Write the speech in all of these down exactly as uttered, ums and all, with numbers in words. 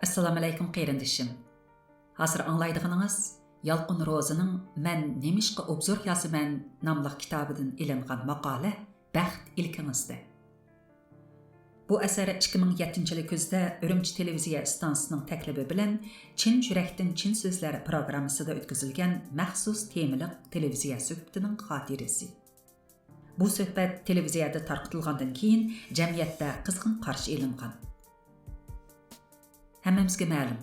ئەسسالامۇئەلەيكۇم قېرىندىشىم. ھازىر ئاڭلايدىغىنىڭىز يالقۇن روزىنىڭ مەن نېمىشقا ئوبزور يازىمەن ناملىق كىتابىدىن ئېلىنغان ماقالە بەخت ئىلكىڭىزدە. بۇ ئەسەر ئىككى مىڭ يەتتىنچى يىلى كۈزدە ئۈرۈمچى تېلېۋىزىيە ئىستانسىسىنىڭ تەكلىپى بىلەن چىن يۈرەكتىن چىن سۆزلەر پروگراممىسىدا ئۆتكۈزۈلگەن مەخسۇس تېمىلىق تېلېۋىزىيە سۆھبىتىنىڭ خاتىرىسى. بۇ سۆھبەت تېلېۋىزىيەدە تارقىتىلغاندىن كېيىن جەمئىيەتتە قىزغىن قارشى ئېلىنغان. ھەممىمىزگە مەلۇم،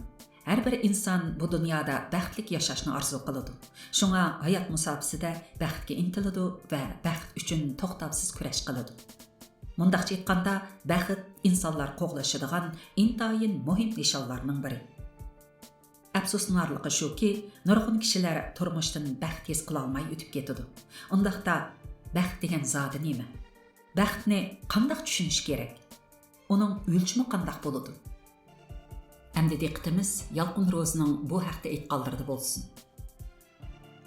ھەر بىر ئىنسان بۇ دۇنيادا بەختلىك ياشاشنى ئارزۇ قىلىدۇ. شۇڭا ھايات مۇساپىسىدە بەختكە ئىنتىلىدۇ ۋە بەخت ئۈچۈن توختاۋسىز كۈرەش قىلىدۇ. مۇنداقچە ئېيتقاندا، بەخت ئىنسانلار قوغلىشىدىغان ئىنتايىن مۇھىم نىشانلارنىڭ بىرى. ئەپسۇسلىنارلىقى شۇكى، نۇرغۇن كىشىلەر تۇرمۇشتىن بەخت ھېس قىلالماي ئۆتۈپ كېتىدۇ. ئۇنداقتا، بەخت دېگەن زادى نېمە؟ بەختنى قانداق چۈشىنىش كېرەك؟ ئۇنىڭ ئۆلچىمى قانداق بولىدۇ؟ ئەمدى دىققىتىمىز يالقۇن روزىنىڭ بۇ ھەقتە ئېيتقانلىرىدا بولسۇن.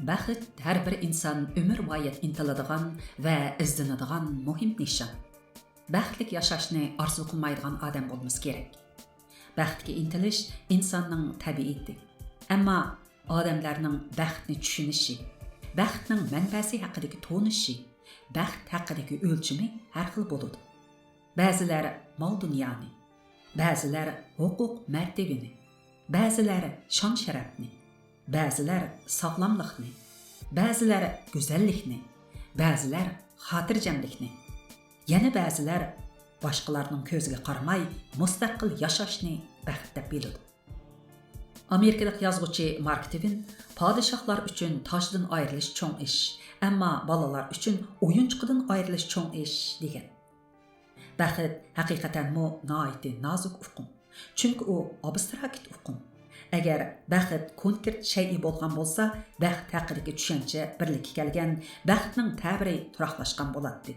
بەخت ھەر بىر ئىنسان ئۆمۈرۋايەت ئىنتىلىدىغان ۋە ئىزدىنىدىغان مۇھىم نىشان. بەختلىك ياشاشنى ئارزۇ قىلمايدىغان ئادەم بولمىسا كېرەك. بەختكە ئىنتىلىش ئىنساننىڭ تەبىئىتى. ئەمما ئادەملەرنىڭ بەختنى چۈشىنىشى، بەختنىڭ مەنبەسى ھەققىدىكى تونۇشى، بەخت ھەققىدىكى ئۆلچىمى ھەر خىل بولىدۇ. بەزىلەر مال-دۇنيانى، بەزىلەر ھوقۇق-مەرتىۋىنى، بەزىلەر شان-شەرەپنى، بەزىلەر ساغلاملىقنى، بەزىلەر گۈزەللىكنى، بەزىلەر خاتىرجەملىكنى، يەنە بەزىلەر باشقىلارنىڭ كۆزىگە قارىماي مۇستەقىل ياشاشنى بەخت دەپ بىلىدۇ. ئامېرىكىلىق يازغۇچى مارك تۋېن پادىشاھلار ئۈچۈن تاجدىن ئايرىلىش چوڭ ئىش، ئەمما بالىلار ئۈچۈن ئويۇنچۇقىدىن ئايرىلىش چوڭ ئىش، دېگەن. بەخت ھەقىقەتەنمۇ ناھايىتى نازۇك ئۇقۇم. چۈنكى ئۇ ئابستراكت ئۇقۇم. ئەگەر بەخت كونكرېت شەيئى بولغان بولسا، بەخت ھەققىدىكى چۈشەنچە بىرلىككە كەلگەن، بەختنىڭ تەبىرى تۇراقلاشقان بولاتتى.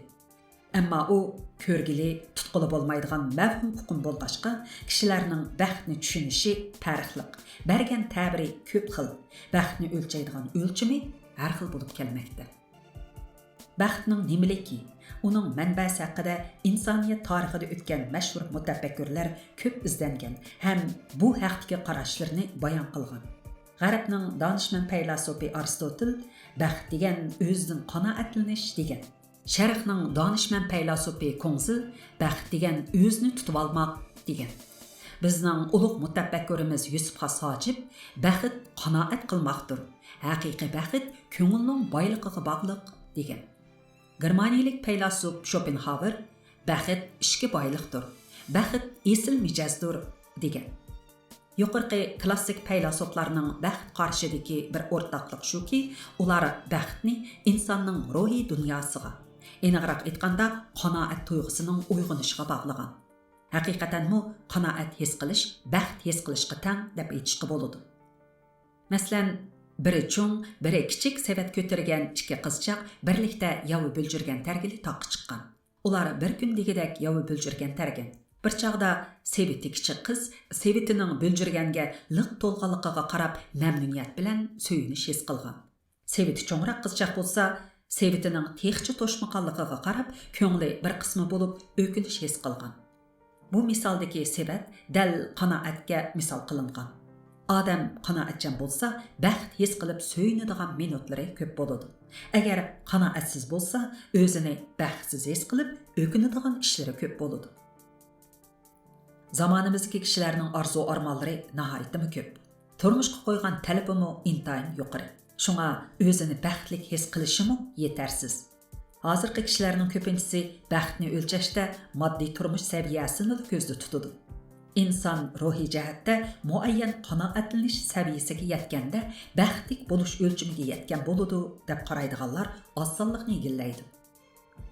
ئەمما ئۇ كۆرگىلى، تۇتقىلى بولمايدىغان مەۋھۇم ئۇقۇم بولغاچقا، كىشىلەرنىڭ بەختنى چۈشىنىشى پەرقلىق، بەرگەن تەبىرى كۆپ خىل، بەختنى ئۆلچەيدىغان ئۆلچىمى ھەر خىل بولۇپ كەلمەكتە. بەختنىڭ نېمىلىكى، ئۇنىڭ مەنبەسى ھەققىدە ئىنسانىيەت تارىخىدا ئۆتكەن مەشھۇر مۇتەپەككۇرلار كۆپ ئىزدەنگەن ھەم بۇ ھەقتىكى قاراشلىرىنى بايان قىلغان. غەربنىڭ دانىشمەن پەيلاسوپى ئارستوتىل بەخت دېگەن ئۆزىدىن قانائەتلىنىش دېگەن. شەرقنىڭ دانىشمەن پەيلاسوپى كۇڭزى بەخت دېگەن ئۆزىنى تۇتۇۋالماق دېگەن. بىزنىڭ ئۇلۇغ مۇتەپەككۇرىمىز يۈسۈپ خاس ھاجىپ بەخت قانائەت قىلماقتۇر، ھەقىقىي بەخت كۆڭۈلنىڭ بايلىقىغا باغلىق دېگەن. گېرمانىيەلىك پەيلاسوپ شوپېنھاۋېر بەخت ئىچكى بايلىقتۇر، بەخت ئېسىل مىجەزدۇر دېگەن. يۇقىرىقى كلاسسىك پەيلاسوپلارنىڭ بەخت قارىشىدىكى بىر ئورتاقلىق شۇكى، ئۇلار بەختنى ئىنساننىڭ روھىي دۇنياسىغا، ئېنىقراق ئېيتقاندا، قانائەت تۇيغۇسىنىڭ ئويغىنىشىغا باغلىغان. ھەقىقەتەنمۇ قانائەت ھېس قىلىش بەخت ھېس قىلىشقا تەڭ دەپ ئېيتىشقا بولىدۇ. مەسىلەن، بىرى چوڭ، بىرى كىچىك سېۋەت كۆتۈرگەن ئىككى قىزچاق بىرلىكتە ياۋا بۆلجۈرگەن تەرگىلى تاغقا چىققان. ئۇلار بىر كۈن دېگۈدەك ياۋا بۆلجۈرگەن تەرگەن. بىر چاغدا سېۋىتى كىچىك قىز سېۋىتىنىڭ بۆلجۈرگەنگە لىق تولغانلىقىغا قاراپ مەمنۇنىيەت بىلەن سۆيۈنۈش ھېس قىلغان. سېۋىتى چوڭراق قىزچاق بولسا، سېۋىتىنىڭ تېخىچە توشمىغانلىقىغا قاراپ كۆڭلى بىر قىسما بولۇپ ئۆكۈنۈش ھېس قىلغان. بۇ مىسالدىكى سېۋەت دەل قانائەتكە مىسال قىلىنغان. ئادەم قانائەتچان بولسا، بەخت ھېس قىلىپ سۆيۈنىدىغان مىنۇتلىرى كۆپ بولىدۇ. ئەگەر قانائەتسىز بولسا، ئۆزىنى بەختسىز ھېس قىلىپ ئۆكۈنىدىغان ئىشلىرى كۆپ بولىدۇ. زامانىمىزدىكى كىشىلەرنىڭ ئارزۇ-ئارمانلىرى ناھايىتىمۇ كۆپ. تۇرمۇشقا قويغان تەلىپىمۇ ئىنتايىن يۇقىرى. شۇڭا ئۆزىنى بەختلىك ھېس قىلىشىمۇ يېتەرسىز. ھازىرقى كىشىلەرنىڭ كۆپىنچىسى بەختنى ئۆلچەشتە ماددىي تۇرمۇش سەۋىيەسىنىلا كۆزدە تۇتىدۇ. ئىنسان روھىي جەھەتتە مۇئەييەن قانائەتلىنىش سەۋىيەسىگە يەتكەندە، بەختلىك بولۇش ئۆلچىمىگە يەتكەن بولىدۇ، دەپ قارايدىغانلار ئاز سانلىقنى ئىگىلەيدۇ.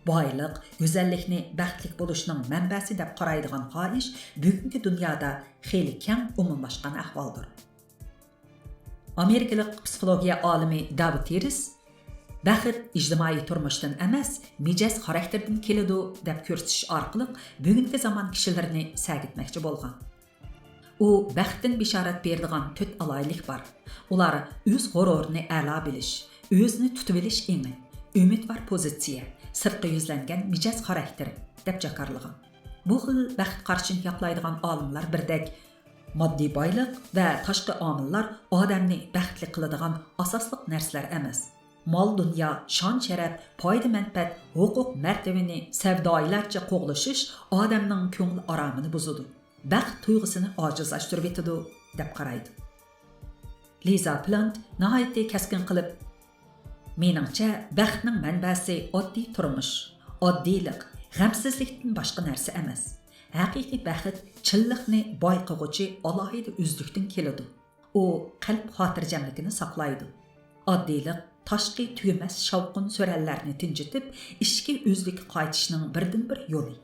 بايلىق، گۈزەللىكنى بەختلىك بولۇشنىڭ مەنبەسى دەپ قارايدىغان قارىيىش بۈگۈنكى دۇنيادا خېلى كەڭ ئومۇملاشقان ئەھۋالدۇر. ئامېرىكىلىق پسىخولوگىيە ئالىمى داۋىد تېرىس، بەخت ئىجتىمائىي تۇرمۇشتىن ئەمەس، مىجەز خاراكتېردىن كېلىدۇ، دەپ كۆرسىتىش ئارقىلىق بۈگۈنكى زامان كىشىلىرىنى سەگىتمەكچى بولغان. ئۇ بەختتىن بېشارەت بېرىدىغان تۆت ئالاھىدىلىك بار. ئۇلار ئۆز غۇرۇرىنى ئەلا بىلىش، ئۆزىنى تۇتۇۋېلىش ئېڭى، ئۈمىدۋار پوزىتسىيە، سىرتقا يۈزلەنگەن مىجەز خاراكتېر، دەپ جاكارلىغان. بۇ خىل بەخت قارىشىنى ياقلايدىغان ئالىملار بىردەك ماددىي بايلىق ۋە تاشقى ئامىللار ئادەمنى بەختلىك قىلىدىغان ئاساسلىق نەرسىلەر ئەمەس. مال-دۇنيا، شان-شەرەپ، پايدا-مەنپەئەت، ھوقۇق-مەرتىۋىنى سەۋدايىلەرچە قوغلىشىش ئادەمنىڭ كۆڭۈل ئارامىنى بۇزىدۇ، بەخت تۇيغۇسىنى ئاجىزلاشتۇرۇۋېتىدۇ، دەپ قارايدۇ. لىزا پلانت ناھايىتى كەسكىن قىلىپ، مېنىڭچە، بەختنىڭ مەنبەسى ئاددىي تۇرمۇش، ئاددىيلىق، غەمسىزلىكتىن باشقا نەرسە ئەمەس. ھەقىقىي بەخت چىنلىقنى بايقىغۇچى ئالاھىدە ئۆزلۈكتىن كېلىدۇ. ئۇ قەلب خاتىرجەملىكىنى ساقلايدۇ. ئاددىيلىق تاشقى تۈگىمەس شاۋقۇن-سۈرەنلەرنى تىنجىتىپ، ئىچكى ئۆزلۈككە قايتىشنىڭ بىردىنبىر يولى.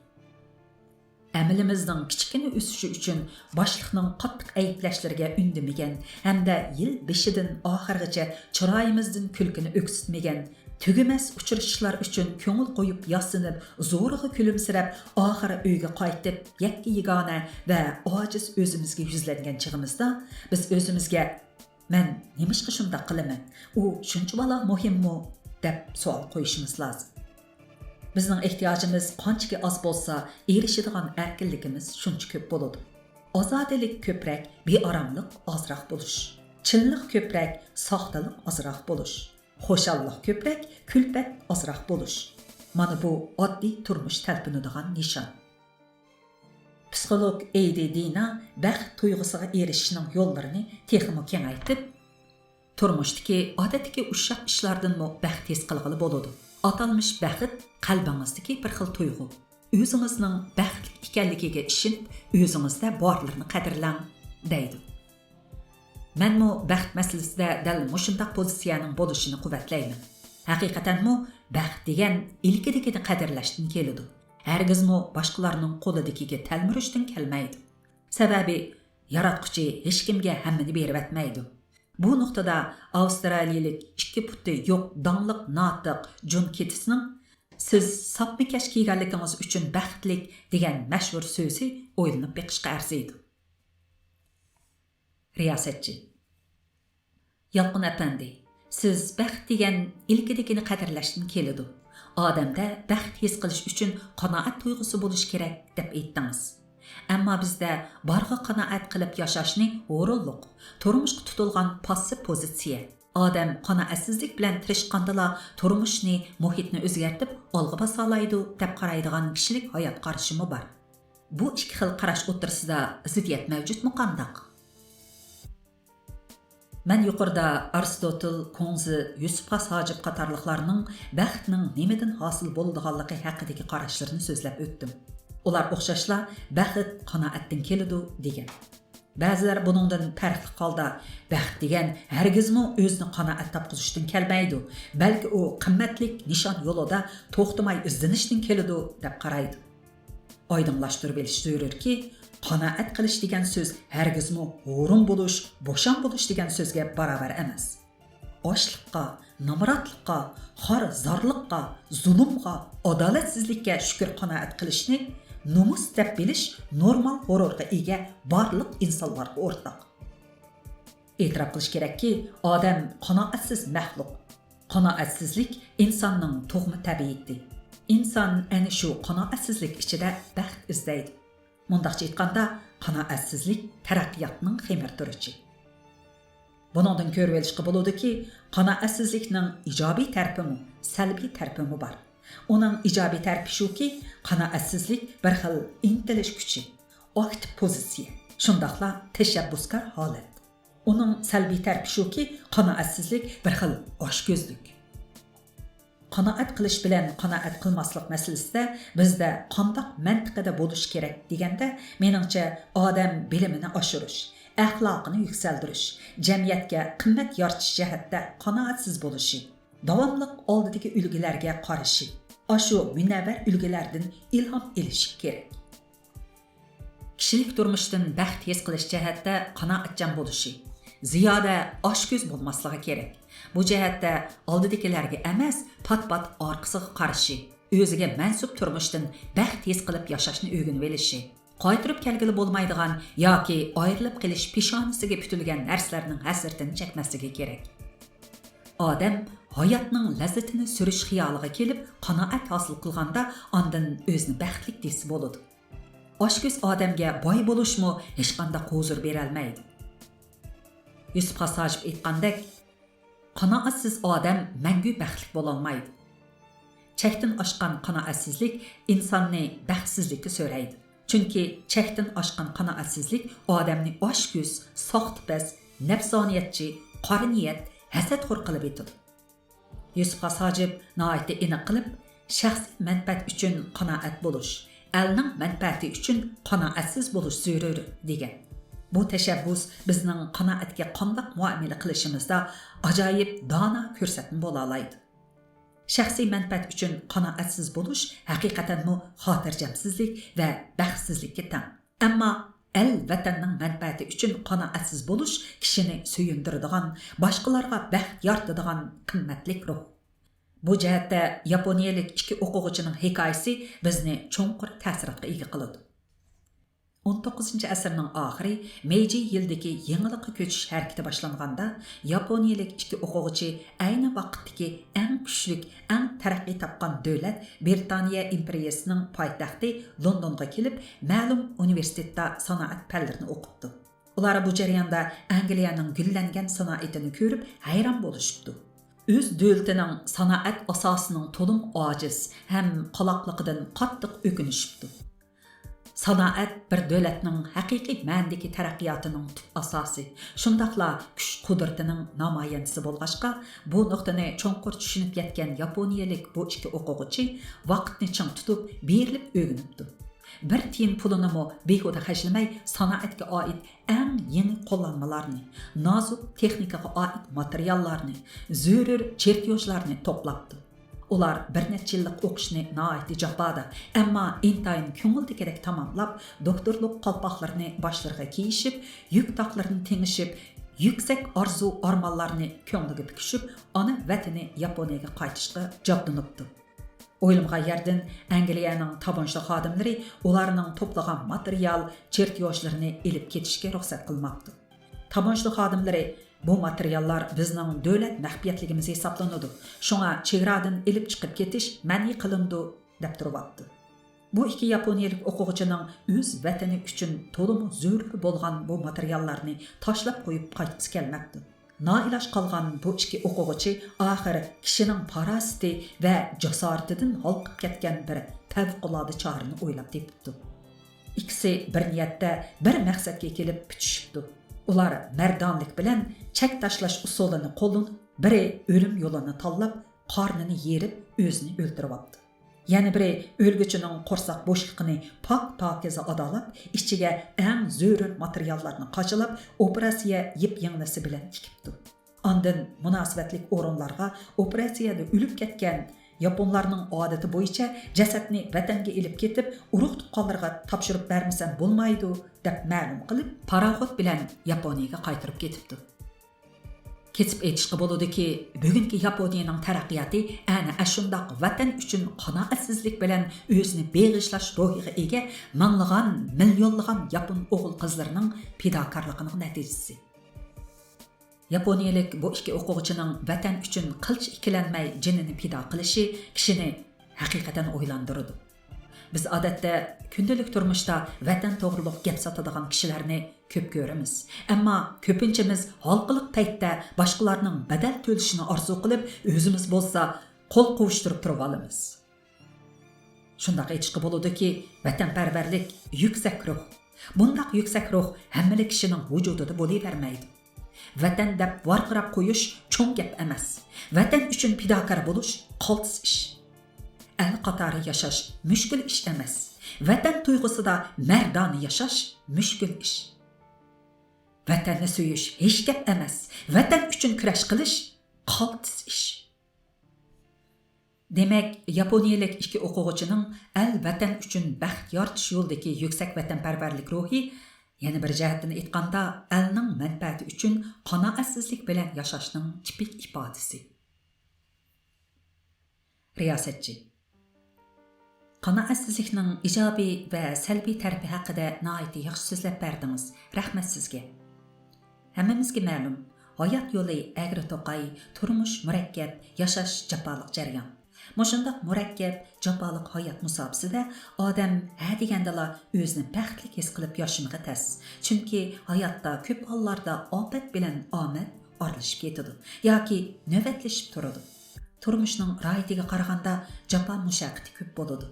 ئەمىلىمىزنىڭ كىچىككىنە ئۆسۈشى ئۈچۈن باشلىقنىڭ قاتتىق ئەيىبلەشلىرىگە ئۈندىمىگەن ھەمدە يىل بېشىدىن ئاخىرغىچە چىرايىمىزدىن كۈلكىنى ئۆكسۈتمىگەن، تۈگىمەس ئۇچرىشىشلار ئۈچۈن كۆڭۈل قويۇپ ياسىنىپ، زورىغا كۈلۈمسىرەپ، ئاخىرى ئۆيگە قايتىپ، يەككە-يېگانە ۋە ئاجىز ئۆزىمىزگە يۈزلەنگەن چېغىمىزدا، بىز ئۆزىمىزگە، «مەن نېمىشقا شۇنداق قىلىمەن؟ ئۇ شۇنچىۋالا مۇھىممۇ؟» دەپ سوئال قويۇشىمىز لازىم. بىزنىڭ ئېھتىياجىمىز قانچىكى ئاز بولسا، ئېرىشىدىغان ئەركىنلىكىمىز شۇنچە كۆپ بولىدۇ. ئازادىلىك كۆپرەك، بىئاراملىق ئازراق بولۇش. چىنلىق كۆپرەك، ساختىلىق ئازراق بولۇش. خۇشاللىق كۆپرەك، كۈلپەت ئازراق بولۇش. مانا بۇ ئاددىي تۇرمۇش تەلپۈنىدىغان نىشان. پسىخولوگ ئېيدى دىنا بەخت تۇيغۇسىغا ئېرىشىشنىڭ يوللىرىنى تېخىمۇ كېڭەيتىپ، تۇرمۇشتىكى ئادەتتىكى ئۇششاق ئىشلاردىنمۇ بەخت ھېس قىلغىلى بولىدۇ. ئاتالمىش بەخت قەلبىڭىزدىكى بىر خىل تۇيغۇ. ئۆزىڭىزنىڭ بەختلىك ئىكەنلىكىگە ئىشىنىپ، ئۆزىڭىزدە بارلىرىنى قەدىرلەڭ، دەيدۇ. مەنمۇ بەخت مەسىلىسىدە دەل مۇشۇنداق پوزىتسىيەنىڭ بولۇشىنى قۇۋۋەتلەيمەن. ھەقىقەتەنمۇ بەخت دېگەن ئىلكىدىكىنى قەدىرلەشتىن كېلىدۇ. ھەرگىزمۇ باشقىلارنىڭ قولىدىكىگە تەلمۈرۈشتىن كەلمەيدۇ. سەۋەبى، ياراتقۇچى ھېچكىمگە ھەممىنى بېرىۋەتمەيدۇ. بۇ نۇقتىدا ئاۋسترالىيىلىك ئىككى پۇتى يوق داڭلىق ناتىق جون كېتسنىڭ «سىز ساپمىكەش كىيگەنلىكىڭىز ئۈچۈن بەختلىك» دېگەن مەشھۇر سۆزى ئويلىنىپ بېقىشقا ئەرزىيدۇ. رىياسەتچى: يالقۇن ئەپەندى، سىز بەخت دېگەن ئىلكىدىكىنى قەدىرلەشتىن كېلىدۇ. ئادەمدە بەخت ھېس قىلىش ئۈچۈن قانائەت تۇيغۇسى بولۇشى كېرەك، دەپ ئېيتتىڭىز. ئەمما بىزدە بارغا قانائەت قىلىپ ياشاشنى ھۇرۇنلۇق، تۇرمۇشقا تۇتۇلغان پاسسىپ پوزىتسىيە، ئادەم قانائەتسىزلىك بىلەن تىرىشقاندىلا تۇرمۇشنى، مۇھىتنى ئۆزگەرتىپ ئالغا باسالايدۇ، دەپ قارايدىغان كىشىلىك ھايات قارىشىمۇ بار. بۇ ئىككى خىل قاراش ئوتتۇرىسىدا زىددىيەت مەۋجۇتمۇ قانداق؟ مەن يۇقىرىدا ئارستوتىل، كۇڭزى، يۈسۈپ خاس ھاجىپ قاتارلىقلارنىڭ بەختنىڭ نېمىدىن ھاسىل بولىدىغانلىقى ھەققىدىكى قاراشلىرىنى سۆزلەپ ئۆتتۈم. ئۇلار ئوخشاشلا «بەخت قانائەتتىن كېلىدۇ» دېگەن. بەزىلەر بۇنىڭدىن پەرقلىق ھالدا «بەخت دېگەن ھەرگىزمۇ ئۆزىنى قانائەت تاپقۇزۇشتىن كەلمەيدۇ، بەلكى ئۇ قىممەتلىك نىشان يولىدا توختىماي ئىزدىنىشتىن كېلىدۇ» دەپ قارايدۇ. ئايدىڭلاشتۇرۇۋېلىش زۆرۈركى، قانائەت قىلىش دېگەن سۆز ھەرگىزمۇ ھۇرۇن بولۇش، بوشاڭ بولۇش دېگەن سۆزگە باراۋەر ئەمەس. ئاچلىققا، نامراتلىققا، خار-زارلىققا، زۇلۇمغا، ئادالەتسىزلىككە شۈكۈر-قانائەت قىلىشنى نومۇس دەپ بىلىش نورمال غۇرۇرغا ئىگە بارلىق ئىنسانلارغا ئورتاق. ئېتىراپ قىلىش كېرەككى، ئادەم قانائەتسىز مەخلۇق. قانائەتسىزلىك ئىنساننىڭ تۇغما تەبىئىتى. ئىنسان ئەنە شۇ قانائەتسىزلىك ئىچىدە بەخت ئىزدەيدۇ. مۇنداقچە ئېيتقاندا، قانائەتسىزلىك تەرەققىياتنىڭ خېمىرتۇرۇچى. بۇنىڭدىن كۆرۈۋېلىشقا بولىدۇكى، قانائەتسىزلىكنىڭ ئىجابىي تەرىپىمۇ، سەلبىي تەرىپىمۇ بار. ئۇنىڭ ئىجابىي تەرىپى شۇكى، قانائەتسىزلىك بىر خىل ئىنتىلىش كۈچى، ئاكتىپ پوزىتسىيە، شۇنداقلا تەشەببۇسكار ھالەت. ئۇنىڭ سەلبىي تەرىپى شۇكى، قانائەتسىزلىك بىر خىل ئاچكۆزلۈك. قانائەت قىلىش بىلەن قانائەت قىلماسلىق مەسىلىسىدە بىزدە قانداق مەنتىقىدە بولۇش كېرەك دېگەندە، مېنىڭچە، ئادەم بىلىمىنى ئاشۇرۇش، ئەخلاقىنى يۈكسەلدۈرۈش، جەمئىيەتكە قىممەت يارىتىش جەھەتتە قانائەتسىز بولۇشى، داۋاملىق ئالدىدىكى ئۈلگىلەرگە قارىشى، ئاشۇ مۇنەۋۋەر ئۈلگىلەردىن ئىلھام ئېلىشى كېرەك. كىشىلىك تۇرمۇشتىن بەخت ھېس قىلىش جەھەتتە قانائەتچان بولۇشى، زىيادە ئاچكۆز بولماسلىقى كېرەك. بۇ جەھەتتە ئالدىدىكىلەرگە ئەمەس، پات-پات ئارقىسىغا قارىشى، ئۆزىگە مەنسۇپ تۇرمۇشتىن بەخت ھېس قىلىپ ياشاشنى ئۆگىنىۋېلىشى، قايتۇرۇپ كەلگىلى بولمايدىغان ياكى ئايرىلىپ قېلىش پېشانىسىگە پۈتۈلگەن نەرسىلەرنىڭ ھەسرىتىنى چەكمەسلىكى كېرەك. ئادەم ھاياتنىڭ لەززىتىنى سۈرۈش خىيالىغا كېلىپ، قانائەت ھاسىل قىلغاندا، ئاندىن ئۆزىنى بەختلىك دېسە بولىدۇ. ئاچكۆز ئادەمگە باي بولۇشمۇ ھېچقانداق ھۇزۇر بېرەلمەيدۇ. يۈسۈپ خاس ھاجىپ ئېيتقاندەك، قانائەتسىز ئادەم مەڭگۈ بەختلىك بولالمايدۇ. چەكتىن ئاشقان قانائەتسىزلىك ئىنساننى بەختسىزلىككە سۆرەيدۇ. چۈنكى چەكتىن ئاشقان قانائەتسىزلىك ئادەمنى ئاچكۆز، ساختىپەز، نەپسانىيەتچى، قارا نىيەت، ھەسەتخور قىلىۋېتىدۇ. يۈسۈپ خاس ھاجىپ ناھايىتى ئېنىق قىلىپ، شەخسىي مەنپەئەت ئۈچۈن قانائەت بولۇش، ئەلنىڭ مەنپەئەتى ئۈچۈن قانائەتسىز بولۇش زۆرۈر، دېگەن. بۇ تەشەببۇس بىزنىڭ قانائەتكە قانداق مۇئامىلە قىلىشىمىزدا ئاجايىپ دانا كۆرسەتمە بولالايدۇ. شەخسىي مەنپەئەت ئۈچۈن قانائەتسىز بولۇش ھەقىقەتەنمۇ خاتىرجەمسىزلىك ۋە بەختسىزلىككە تەڭ. ئەمما ئەل، ۋەتەننىڭ مەنپەئەتى ئۈچۈن قانائەتسىز بولۇش كىشىنى سۆيۈندۈرىدىغان، باشقىلارغا بەخت يارىتىدىغان قىممەتلىك روھ. بۇ جەھەتتە ياپونىيەلىك ئىككى ئوقۇغۇچىنىڭ ھېكايىسى بىزنى چوڭقۇر تەسىراتقا ئىگە قىلىدۇ. ئون توققۇزىنچى ئەسىرنىڭ ئاخىرى، مېيجى يىلدىكى يېڭىلىققا كۆچۈش ھەرىكىتى باشلانغاندا، ياپونىيەلىك ئىككى ئوقۇغۇچى ئەينى ۋاقىتتىكى ئەڭ كۈچلۈك، ئەڭ تەرەققىي تاپقان دۆلەت، بىرىتانىيە ئىمپېرىيىسىنىڭ پايتەختى لوندونغا كېلىپ، مەلۇم ئۇنىۋېرسىتېتتا سانائەت پەنلىرىنى ئوقۇپتۇ. ئۇلار بۇ جەرياندا ئەنگلىيەنىڭ گۈللەنگەن سانائىتىنى كۆرۈپ ھەيران بولۇشۇپتۇ. ئۆز دۆلىتىنىڭ سانائەت ئاساسىنىڭ تولىمۇ ئاجىز ھەم قالاقلىقىدىن قاتتىق ئۆكۈنۈشۈپتۇ. سانائەت بىر دۆلەتنىڭ ھەقىقىي مەنىدىكى تەرەققىياتىنىڭ تۈپ ئاساسى، شۇنداقلا كۈچ قۇدرىتىنىڭ نامايەندىسى بولغاچقا، بۇ نۇقتىنى چوڭقۇر چۈشىنىپ يەتكەن ياپونىيەلىك بۇ ئىككى ئوقۇغۇچى ۋاقىتنى چىڭ تۇتۇپ، بېرىلىپ ئۆگىنىپتۇ. بىر تىيىن پۇلىنىمۇ بىھۇدە خەجلىمەي، سانائەتكە ئائىت ئەڭ يېڭى قوللانمىلارنى، نازۇك تېخنىكىغا ئائىت ماتېرىياللارنى، زۆرۈر چېرتيوژلارنى توپلاپتۇ. ئۇلار بىر نەچچە يىللىق ئوقۇشنى ناھايىتى جاپادا، ئەمما ئىنتايىن كۆڭۈلدىكىدەك تاماملاپ، دوكتورلۇق قالپاقلىرىنى باشلىرىغا كىيىشىپ، يۈك تاقلىرىنى تېڭىشىپ، يۈكسەك ئارزۇ-ئارمانلارنى كۆڭلىگە پۈكۈشۈپ، ئانا ۋەتىنى ياپونىيەگە قايتىشقا جابدۇنۇپتۇ. ئويلىمىغان يەردىن ئەنگلىيەنىڭ تابۇنچىلىق خادىملىرى ئۇلارنىڭ توپلىغان ماتېرىيال، چېرتيوژلىرىنى ئېلىپ كېتىشكە رۇخسەت قىلماپتۇ. تاموژنا خادىملىرى، «بۇ ماتېرىياللار بىزنىڭ دۆلەت مەخپىيەتلىكىمىز ھېسابلىنىدۇ، شۇڭا چېگرادىن ئېلىپ چىقىپ كېتىش مەنئى قىلىنىدۇ» دەپ تۇرۇۋاپتۇ. بۇ ئىككى ياپونىيەلىك ئوقۇغۇچىنىڭ ئۆز ۋەتىنى ئۈچۈن تولىمۇ زۆرۈر بولغان بۇ ماتېرىياللارنى تاشلاپ قويۇپ قايتقۇسى كەلمەپتۇ. نائىلاج قالغان بۇ ئىككى ئوقۇغۇچى ئاخىر كىشىنىڭ پاراسىتى ۋە جاسارىتىدىن ھالقىپ كەتكەن بىر پەۋقۇلئاددە چارىنى ئويلاپ تېپىپتۇ. ئىككىسى بىر نىيەتتە، بىر مەقسەتكە كېلىپ پۈتۈشۈپتۇ. ئۇلار مەردانىلىك بىلەن چەك تاشلاش ئۇسۇلىنى قوللىنىپ، بىرى ئۆلۈم يولىنى تاللاپ، قارنىنى يېرىپ، ئۆزىنى ئۆلتۈرۈۋاپتۇ. يەنە بىرى ئۆلگۈچىنىڭ قورساق بوشلۇقىنى پاك-پاكىزە ئادالاپ، ئىچىگە ئەڭ زۆرۈر ماتېرىياللارنى قاچىلاپ، ئوپېراتسىيە يىپ يىڭنىسى بىلەن تىكىپتۇ. ئاندىن مۇناسىۋەتلىك ئورۇنلارغا ئوپېراتسىيەدە ئۆلۈپ كەتكەن ياپونلارنىڭ ئادىتى بويىچە جەسەتنى ۋەتەنگە ئېلىپ كېتىپ، ئۇرۇق-تۇغقانلىرىغا تاپشۇرۇپ بەرمىسەم بولمايدۇ، دەپ مەلۇم قىلىپ، پاراخوت بىلەن ياپونىيەگە قايتۇرۇپ كېتىپتۇ. كېسىپ ئېيتىشقا بولىدۇكى، بۈگۈنكى ياپونىيەنىڭ تەرەققىياتى ئەنە ئاشۇنداق ۋەتەن ئۈچۈن قانائەتسىزلىك بىلەن ئۆزىنى بېغىشلاش روھىغا ئىگە مىڭلىغان، مىليونلىغان ياپون ئوغۇل-قىزلىرىنىڭ پىداكارلىقىنىڭ نەتىجىسى. ياپونىيەلىك بۇ ئىككى ئوقۇغۇچىنىڭ ۋەتەن ئۈچۈن قىلچە ئىككىلەنمەي جېنىنى پىدا قىلىشى كىشىنى ھەقىقەتەن ئويلاندۇرىدۇ. بىز ئادەتتە كۈندىلىك تۇرمۇشتا ۋەتەن توغرۇلۇق گەپ ساتىدىغان كىشىلەرنى كۆپ كۆرىمىز. ئەمما كۆپىنچىمىز ھالقىلىق پەيتتە باشقىلارنىڭ بەدەل تۆلىشىنى ئارزۇ قىلىپ، ئۆزىمىز بولسا قول قوۋۇشتۇرۇپ تۇرۇۋالىمىز. شۇنداق ئېيتىشقا بولىدۇكى، ۋەتەنپەرۋەرلىك يۈكسەك روھ. بۇنداق يۈكسەك روھ ھەممىلا كىشىنىڭ ۋۇجۇدىدا بولۇۋەرمەيدۇ. ۋەتەن دەپ ۋارقىراپ قويۇش چوڭ گەپ ئەمەس. ۋەتەن ئۈچۈن پىداكار بولۇش قالتىس ئىش. ئەل قاتارى ياشاش مۈشكۈل ئىش ئەمەس. ۋەتەن تۇيغۇسىدا مەردانە ياشاش مۈشكۈل ئىش. ۋەتەننى سۆيۈش ھېچ گەپ ئەمەس. ۋەتەن ئۈچۈن كۈرەش قىلىش قالتىس ئىش. دېمەك، ياپونىيەلىك ئىككى ئوقۇغۇچىنىڭ ئەل، ۋەتەن ئۈچۈن بەخت يارىتىش يولىدىكى يۈكسەك ۋەتەنپەرۋەرلىك روھى، يەنە بىر جەھەتتىن ئېيتقاندا، ئەلنىڭ مەنپەئەتى ئۈچۈن قانائەتسىزلىك بىلەن ياشاشنىڭ تىپىك ئىپادىسى. رىياسەتچى. قانائەتسىزلىكنىڭ ئىجابىي ۋە سەلبىي تەرىپى ھەققىدە ناھايىتى ياخشى سۆزلەپ بەردىڭىز. رەھمەت سىزگە. ھەممىمىزگە مەلۇم، ھايات يولى ئەگرى توقاي، تۇرمۇش مۇرەككەپ، ياشاش جاپالىق جەريان. مۇشۇنداق مۇرەككەپ، جاپالىق ھايات مۇساپىسىدە ئادەم ھە دېگەندىلا ئۆزىنى بەختلىك ھېس قىلىپ ياشىمىقى تەس. چۈنكى ھاياتتا كۆپ ھاللاردا ئاپەت بىلەن ئامەت ئارىلىشىپ كېتىدۇ ياكى نۆۋەتلىشىپ تۇرىدۇ. تۇرمۇشنىڭ راھىتىگە قارىغاندا جاپا مۇشەققىتى كۆپ بولىدۇ.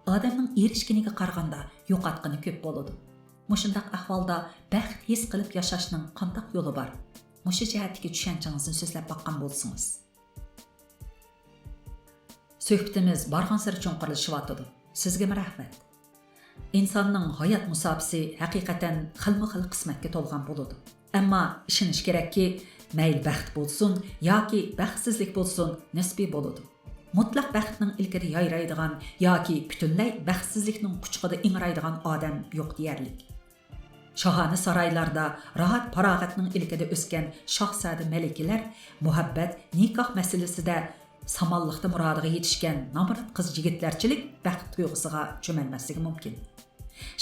ئادەمنىڭ ئېرىشكىنىگە قارىغاندا يوقاتقىنى كۆپ بولىدۇ. مۇشۇنداق ئەھۋالدا بەخت ھېس قىلىپ ياشاشنىڭ قانداق يولى بار؟ مۇشۇ جەھەتتىكى چۈشەنچىڭىزنى سۆزلەپ باققان بولسىڭىز. سۆھبىتىمىز بارغانسېرى چوڭقۇرلىشىۋاتىدۇ. سىزگىمۇ رەھمەت. ئىنساننىڭ ھايات مۇساپىسى ھەقىقەتەن خىلمۇ خىل قىسمەتكە تولغان بولىدۇ. ئەمما ئىشىنىش كېرەككى، مەيلى بەخت بولسۇن ياكى بەختسىزلىك بولسۇن، نىسپىي بولىدۇ. مۇتلەق بەختنىڭ ئىلكىدە يايرايدىغان ياكى پۈتۈنلەي بەختسىزلىكنىڭ قۇچىقىدا ئىڭرايدىغان ئادەم يوق دېيەرلىك. شاھانە سارايلاردا راھەت-پاراغەتنىڭ ئىلكىدە ئۆسكەن شاھزادە مەلىكىلەر مۇھەببەت، نىكاھ مەسىلىسىدە سامانلىقتا مۇرادىغا يېتىشكەن نامرات قىز-يىگىتلەرچىلىك بەخت تۇيغۇسىغا چۆمەلمەسلىكى مۇمكىن.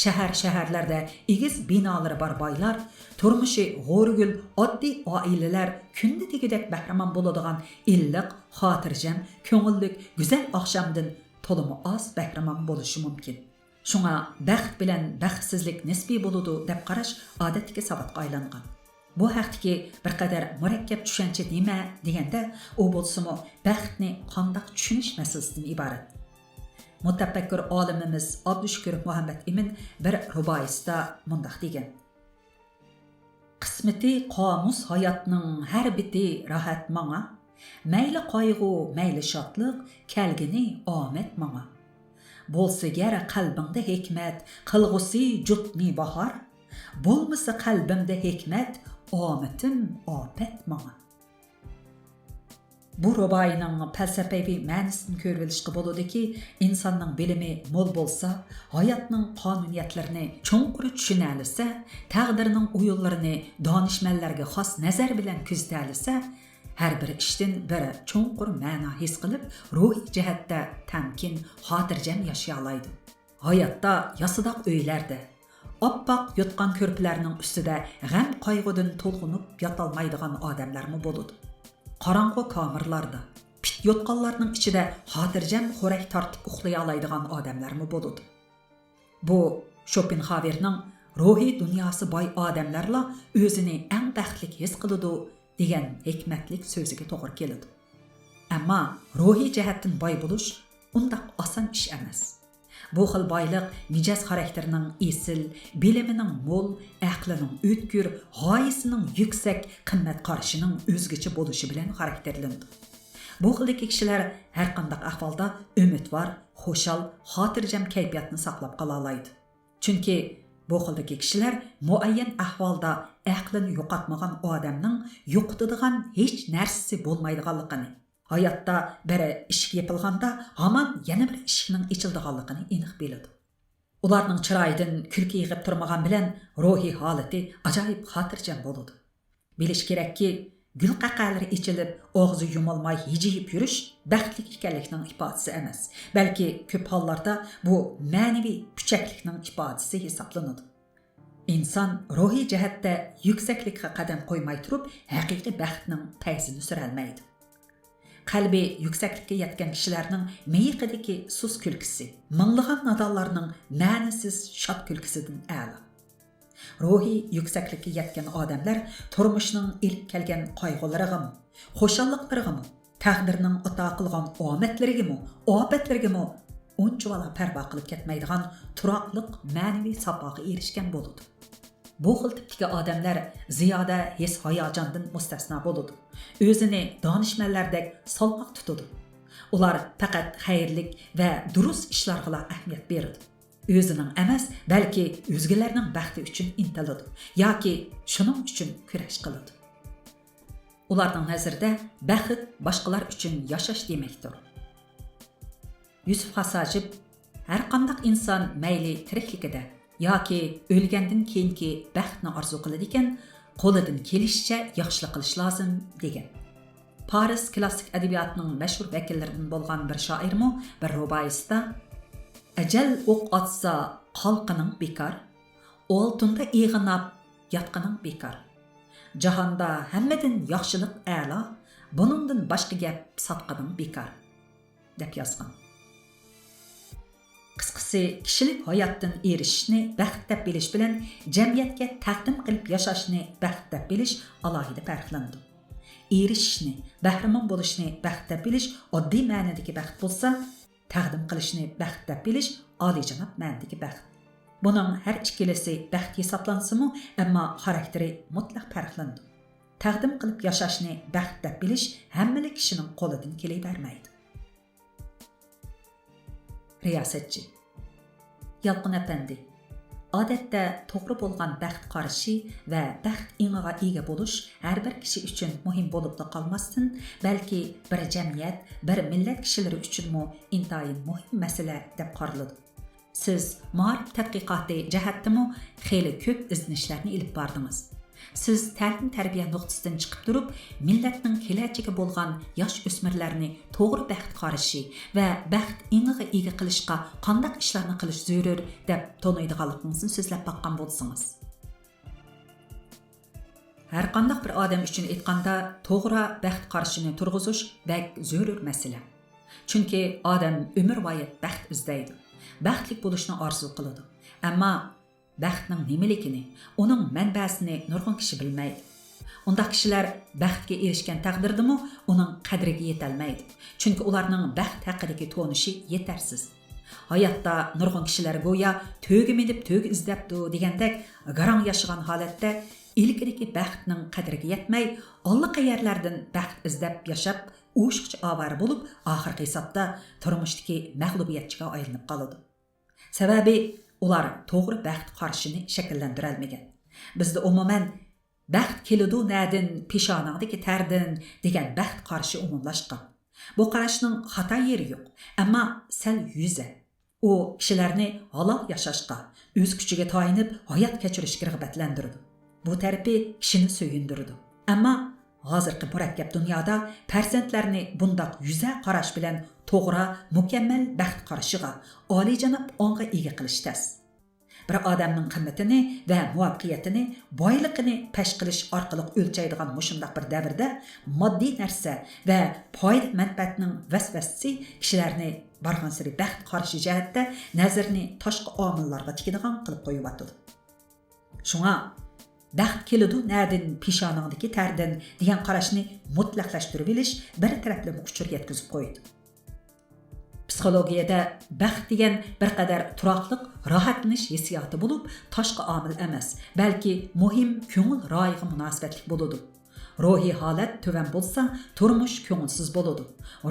شەھەر-شەھەرلەردە ئېگىز بىنالىرى بار بايلار، تۇرمۇشى غورىگۈل ئاددىي ئائىلىلەر كۈندە دېگۈدەك بەھرىمەن بولىدىغان ئىللىق، خاتىرجەم، كۆڭۈللۈك، گۈزەل ئاخشامدىن تولىمۇ ئاز بەھرىمەن بولۇشى مۇمكىن. شۇڭا بەخت بىلەن بەختسىزلىك نىسپىي بولىدۇ دەپ قاراش ئادەتتىكى ساۋاتقا ئايلانغان. بۇ ھەقتىكى بىر قەدەر مۇرەككەپ چۈشەنچە نېمە دېگەندە، ئۇ بولسىمۇ بەختنى قانداق چۈشىنىش مەسىلىسىدىن ئىبارەت. مۇتەپەككۇر ئالىمىمىز ئابدۇشۈكۈر مۇھەممەت ئىمىن بىر رۇبائىسىدا مۇنداق دېگەن: قىسمىتى قامۇس ھاياتنىڭ ھەر بېتى راھەت ماڭا، مەيلى قايغۇ، مەيلى شادلىق، كەلگىنى ئامەت ماڭا. بولسا گەر قەلبىڭدە ھېكمەت، قىلغۇسى جۇتنى باھار، بولمىسا قەلبىمدە ھېكمەت، ئامىتىم ئاپەت ماڭا. بۇ رۇبائىينىڭ پەلسەپىۋى مەنىسىدىن كۆرۈۋېلىشقا بولىدۇكى، ئىنساننىڭ بىلىمى مول بولسا، ھاياتنىڭ قانۇنىيەتلىرىنى چوڭقۇر چۈشىنەلىسە، تەقدىرنىڭ ئويۇنلىرىنى دانىشمەنلەرگە خاس نەزەر بىلەن كۆزىتەلىسە، ھەر بىر ئىشتىن بىر چوڭقۇر مەنا ھېس قىلىپ، روھىي جەھەتتە تەمكىن، خاتىرجەم ياشىيالايدۇ. ھاياتتا ياسىداق ئۆيلەردە، ئاپئاق يوتقان كۆرپىلەرنىڭ ئۈستىدە غەم-قايغۇدىن تولغىنىپ ياتالمايدىغان ئادەملەرمۇ بولىدۇ. قاراڭغۇ كامېرلاردا، پىت يوتقانلارنىڭ ئىچىدە خاتىرجەم خورەك تارتىپ ئۇخلىيالايدىغان ئادەملەرمۇ بولىدۇ. بۇ شوپېنخاۋېرنىڭ «روھىي دۇنياسى باي ئادەملەرلا ئۆزىنى ئەڭ بەختلىك ھېس قىلىدۇ» دېگەن ھېكمەتلىك سۆزىگە توغرا كېلىدۇ. ئەمما روھىي جەھەتتىن باي بولۇش ئۇنداق ئاسان ئىش ئەمەس. بۇ خىل بايلىق مىجەز خاراكتېرىنىڭ ئېسىل، بىلىمىنىڭ مول، ئەقلىنىڭ ئۆتكۈر، غايىسىنىڭ يۈكسەك، قىممەت قارىشىنىڭ ئۆزگىچە بولۇشى بىلەن خاراكتېرلىنىدۇ. بۇ خىلدىكى كىشىلەر ھەرقانداق ئەھۋالدا ئۈمىدۋار، خۇشال، خاتىرجەم كەيپىياتنى ساقلاپ قالالايدۇ. چۈنكى بۇ خىلدىكى كىشىلەر مۇئەييەن ئەھۋالدا ئەقلىنى يوقاتمىغان ئادەمنىڭ يوقىتىدىغان ھېچ نەرسىسى بولمايدىغانلىقىنى، ھاياتتا بىر ئىشىك يېپىلغاندا ھامان يەنە بىر ئىشىكنىڭ ئېچىلىدىغانلىقىنى ئېنىق بىلىدۇ. ئۇلارنىڭ چىرايىدىن كۈلكە يېغىپ تۇرمىغان بىلەن روھىي ھالىتى ئاجايىپ خاتىرجەم بولىدۇ. بىلىش كېرەككى، گۈل قەقەلىرى ئېچىلىپ، ئاغزى يۇمۇلماي ھىجىيىپ يۈرۈش بەختلىك ئىكەنلىكنىڭ ئىپادىسى ئەمەس، بەلكى كۆپ ھاللاردا بۇ مەنىۋى پۈچەكلىكنىڭ ئىپادىسى ھېسابلىنىدۇ. ئىنسان روھىي جەھەتتە يۈكسەكلىككە قەدەم قويماي تۇرۇپ، ھەقىقىي بەختنىڭ پەيزىنى سۈرەلمەيدۇ. قەلبى يۈكسەكلىككە يەتكەن كىشىلەرنىڭ مىيىقىدىكى سۇس كۈلكىسى مىڭلىغان نادانلارنىڭ مەنىسىز شاد كۈلكىسىدىن ئەلا. روھىي يۈكسەكلىككە يەتكەن ئادەملەر تۇرمۇشنىڭ ئېلىپ كەلگەن قايغۇلىرىغىمۇ، خۇشاللىقلىرىغىمۇ، تەقدىرنىڭ ئاتا قىلغان ئامەتلىرىگىمۇ، ئاپەتلىرىگىمۇ ئۇنچىۋالا پەرۋا قىلىپ كەتمەيدىغان تۇراقلىق مەنىۋى ساپاغا ئېرىشكەن بولىدۇ. بۇ خىل تىپتىكى ئادەملەر زىيادە ھېس-ھاياجاندىن مۇستەسنا بولىدۇ. ئۆزىنى دانىشمەنلەردەك سالماق تۇتىدۇ. ئۇلار پەقەت خەيرلىك ۋە دۇرۇس ئىشلارغىلا ئەھمىيەت بېرىدۇ. ئۆزىنىڭ ئەمەس، بەلكى ئۆزگىلەرنىڭ بەختى ئۈچۈن ئىنتىلىدۇ ياكى شۇنىڭ ئۈچۈن كۈرەش قىلىدۇ. ئۇلارنىڭ نەزىرىدە بەخت باشقىلار ئۈچۈن ياشاش دېمەكتۇر. يۈسۈپ خاس ھاجىپ، ھەرقانداق ئىنسان مەيلى تىرىكلىكىدە ياكى ئۆلگەندىن كېيىنكى بەختنى ئارزۇ قىلىدىكەن، قولىدىن كېلىشىچە ياخشىلىق قىلىش لازىم، دېگەن. پارس كلاسسىك ئەدەبىياتىنىڭ مەشھۇر ۋەكىللىرىدىن بولغان بىر شائىرمۇ بىر رۇبائىيسىدا، «ئەجەل ئوق ئاتسا قالقىنىڭ بىكار، ئالتۇندا ئېغىناپ ياتقىنىڭ بىكار. جاھاندا ھەممىدىن ياخشىلىق ئەلا، بۇنىڭدىن باشقا گەپ ساتقىنىڭ بىكار.» دەپ يازغان. قىسقىسى، كىشىلىك ھاياتتىن ئېرىشىشنى بەخت دەپ بىلىش بىلەن جەمئىيەتكە تەقدىم قىلىپ ياشاشنى بەخت دەپ بىلىش ئالاھىدە پەرقلىنىدۇ. ئېرىشىشنى، بەھرىمەن بولۇشنى بەخت دەپ بىلىش ئاددىي مەنىدىكى بەخت بولسا، تەقدىم قىلىشنى بەخت دەپ بىلىش ئالىيجاناب مەنىدىكى بەخت. بۇنىڭ ھەر ئىككىلىسى بەخت ھېسابلانسىمۇ، ئەمما خاراكتېرى مۇتلەق پەرقلىنىدۇ. تەقدىم قىلىپ ياشاشنى بەخت دەپ بىلىش ھەممىلا كىشىنىڭ قولىدىن كېلىۋەرمەيدۇ. رىياسەتچى. يالقۇن ئەپەندى، ئادەتتە توغرا بولغان بەخت قارىشى ۋە بەخت ئېڭىغا ئىگە بولۇش ھەر بىر كىشى ئۈچۈن مۇھىم بولۇپلا قالماستىن، بەلكى بىر جەمئىيەت، بىر مىللەت كىشىلىرى ئۈچۈنمۇ ئىنتايىن مۇھىم مەسىلە دەپ قارىلىدۇ. سىز مائارىپ تەتقىقاتى جەھەتتىمۇ خېلى كۆپ ئىزدىنىشلەرنى ئېلىپ باردىڭىز. سىز تەلىم-تەربىيە نۇقتىسىدىن چىقىپ تۇرۇپ، مىللەتنىڭ كېلەچىكى بولغان ياش ئۆسمۈرلەرنى توغرا بەخت قارىشى ۋە بەخت ئېڭىغا ئىگە قىلىشقا قانداق ئىشلارنى قىلىش زۆرۈر، دەپ تونۇيدىغانلىقىڭىزنى سۆزلەپ باققان بولسىڭىز. ھەرقانداق بىر ئادەم ئۈچۈن ئېيتقاندا، توغرا بەخت قارىشىنى تۇرغۇزۇش بەك زۆرۈر مەسىلە. چۈنكى ئادەم ئۆمۈرۋايەت بەخت ئىزدەيدۇ، بەختلىك بولۇشنى ئارزۇ قىلىدۇ. ئەمما بەختنىڭ نېمىلىكىنى، ئۇنىڭ مەنبەسىنى نۇرغۇن كىشى بىلمەيدۇ. ئۇنداق كىشىلەر بەختكە ئېرىشكەن تەقدىردىمۇ ئۇنىڭ قەدرىگە يېتەلمەيدۇ. چۈنكى ئۇلارنىڭ بەخت ھەققىدىكى تونۇشى يېتەرسىز. ھاياتتا نۇرغۇن كىشىلەر گويا تۆگە مىنىپ تۆگە ئىزدەپتۇ دېگەندەك گاراڭ ياشىغان ھالەتتە ئىلكىدىكى بەختنىڭ قەدرىگە يەتمەي، ئاللىقەيەرلەردىن بەخت ئىزدەپ ياشاپ، ئوشۇقچە ئاۋارە بولۇپ، ئاخىرقى ھېسابتا تۇرمۇشتىكى مەغلۇبىيەتچىگە ئايلىنىپ قالىدۇ. سەۋەبى، ئۇلار توغرا بەخت قارىشىنى شەكىللەندۈرەلمىگەن. بىزدە ئومۇمەن، «بەخت كېلىدۇ نەدىن، پېشانەڭدىكى تەردىن» دېگەن بەخت قارىشى ئومۇملاشقان. بۇ قاراشنىڭ خاتا يېرى يوق، ئەمما سەل يۈزە. ئۇ كىشىلەرنى ھالال ياشاشقا، ئۆز كۈچىگە تايىنىپ ھايات كەچۈرۈشكە رىغبەتلەندۈرىدۇ. بۇ تەرىپى كىشىنى سۆيۈندۈرىدۇ. ئەمما ھازىرقى مۇرەككەپ دۇنيادا پەرزەنتلەرنى بۇنداق يۈزە قاراش بىلەن توغرا، مۇكەممەل بەخت قارىشىغا، ئالىيجاناب ئاڭغا ئىگە قىلىش تەس. بىر ئادەمنىڭ قىممىتىنى ۋە مۇۋەپپەقىيىتىنى، بايلىقىنى پەش قىلىش ئارقىلىق ئۆلچەيدىغان مۇشۇنداق بىر دەۋردە ماددىي نەرسە ۋە پايدا-مەنپەئەتنىڭ ۋەسۋەسىسى كىشىلەرنى بارغانسېرى بەخت قارىشى جەھەتتە نەزىرىنى تاشقى ئامىللارغا تىكىدىغان قىلىپ قويۇۋاتىدۇ. شۇڭا، «بەخت كېلىدۇ نەدىن، پېشانەڭدىكى تەردىن» دېگەن قاراشنى مۇتلەقلەشتۈرۈۋېلىش بىر تەرەپلىمە ئۇچۇر يەتكۈزۈپ قويىدۇ. پسىخولوگىيەدە بەخت دېگەن بىر قەدەر تۇراقلىق، راھەتلىنىش ھېسسىياتى بولۇپ، تاشقى ئامىل ئەمەس، بەلكى مۇھىم كۆڭۈل رايىغا مۇناسىۋەتلىك بولىدۇ. روھىي ھالەت تۆۋەن بولسا، تۇرمۇش كۆڭۈلسىز بولىدۇ.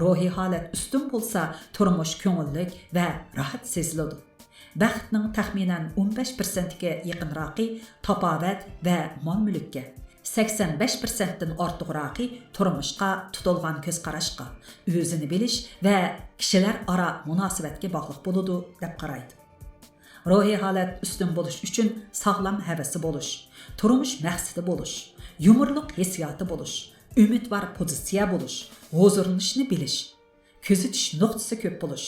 روھىي ھالەت ئۈستۈن بولسا، تۇرمۇش كۆڭۈللۈك ۋە راھەت سېزىلىدۇ. بەختنىڭ تەخمىنەن ئون بەش پىرسەنتكە يېقىنراقى تاپاۋەت ۋە مال-مۈلۈككە، سەكسەن بەش پىرسەنتتىن ئارتۇقراقى تۇرمۇشقا، تۇتۇلغان كۆز قاراشقا، ئۆزىنى بىلىش ۋە كىشىلەر ئارا مۇناسىۋەتكە باغلىق بولىدۇ، دەپ قارايدۇ. روھىي ھالەت ئۈستۈن بولۇش ئۈچۈن ساغلام ھەۋىسى بولۇش، تۇرمۇش مەقسىتى بولۇش، يۇمۇرلۇق ھېسسىياتى بولۇش، ئۈمىدۋار پوزىتسىيە بولۇش، ھۇزۇرلىنىشنى بىلىش، كۆزىتىش نۇقتىسى كۆپ بولۇش،